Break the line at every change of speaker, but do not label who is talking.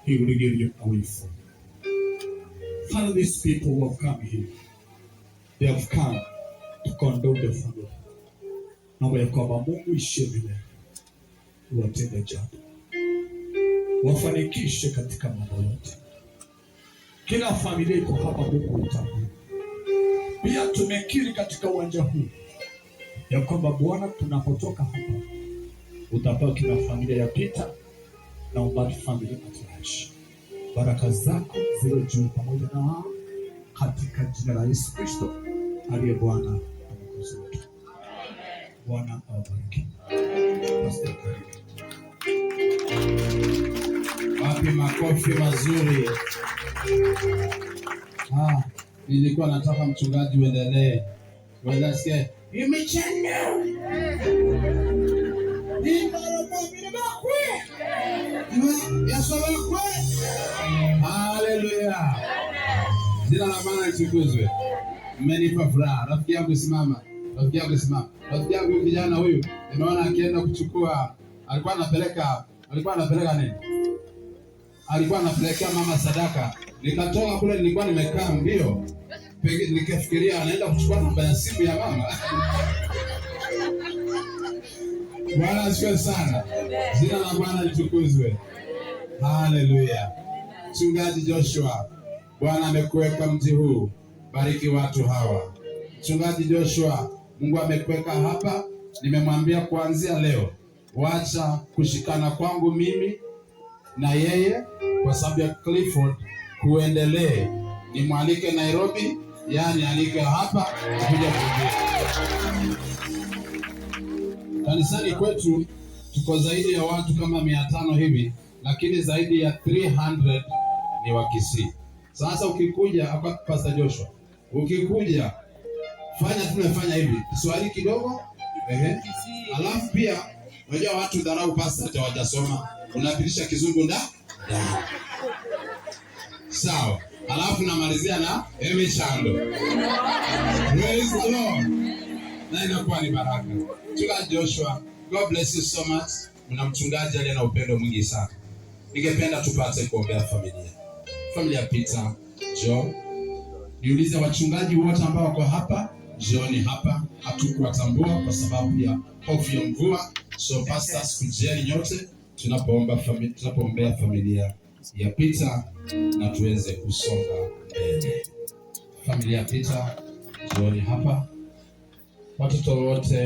He will give you a way forward. Father, these people who have come here, they have come to condole the family. Naomba ya kwamba Mungu uishie milele, uwatende jambo, wafanikishe katika mambo yote. Kila familia iko hapa, Mungu utambue. Pia tumekiri katika uwanja huu ya kwamba Bwana, tunapotoka hapa utabaki na familia ya Peter na ubaki familia at large. Baraka zako ziwe juu pamoja na wao katika jina la Yesu Kristo aliye Bwana na Mwokozi wetu. Bwana awabariki. Pastor, karibu.
Wapi makofi mazuri? Ah, nilikuwa nataka mchungaji uendelee. Uendelee. Imechana. Imaroma bakwe. Yesu bakwe. Haleluya. Jina la Bwana litukuzwe. Mmenipa furaha. Rafiki yangu simama. Rafiki yangu simama. Rafiki yangu kijana huyu nimeona akienda kuchukua, alikuwa anapeleka nini? Alikuwa anapelekea mama sadaka. Nikatoka kule nilikuwa nimekaa mbio. Pengine nikafikiria anaenda kuchukua namba ya simu ya mama. Bwana asifiwe sana. Jina la Bwana litukuzwe. Haleluya. Mchungaji Joshua, Bwana amekuweka mji huu, bariki watu hawa. Mchungaji Joshua, Mungu amekuweka hapa, nimemwambia kuanzia leo, wacha kushikana kwangu mimi na yeye kwa sababu ya Clifford kuendelee. Nimwalike Nairobi, yani alike hapa kuja kuhubiri. Kanisani kwetu tuko zaidi ya watu kama 500 hivi, lakini zaidi ya 300 ni wa Kisii. Sasa ukikuja hapa, Pastor Joshua, ukikuja fanya tunafanya hivi Kiswahili kidogo, ehe, alafu pia unajua watu dharau pastor hata hawajasoma, unapitisha kizungu nda ndani, sawa, alafu namalizia na emishando. Praise the Lord, na inakuwa ni baraka. Mchungaji Joshua, God bless you so much. Mna mchungaji aliye na upendo mwingi sana. Ningependa tupate kuombea familia, familia Peter, Joe. Niulize wachungaji wote ambao wako hapa, jioni hapa, hatukuwatambua kwa sababu ya hofu ya mvua. So pastors, kujeni nyote tunapoombea familia ya Peter na tuweze kusonga mbele. Familia ya Peter, jioni hapa, watoto wote.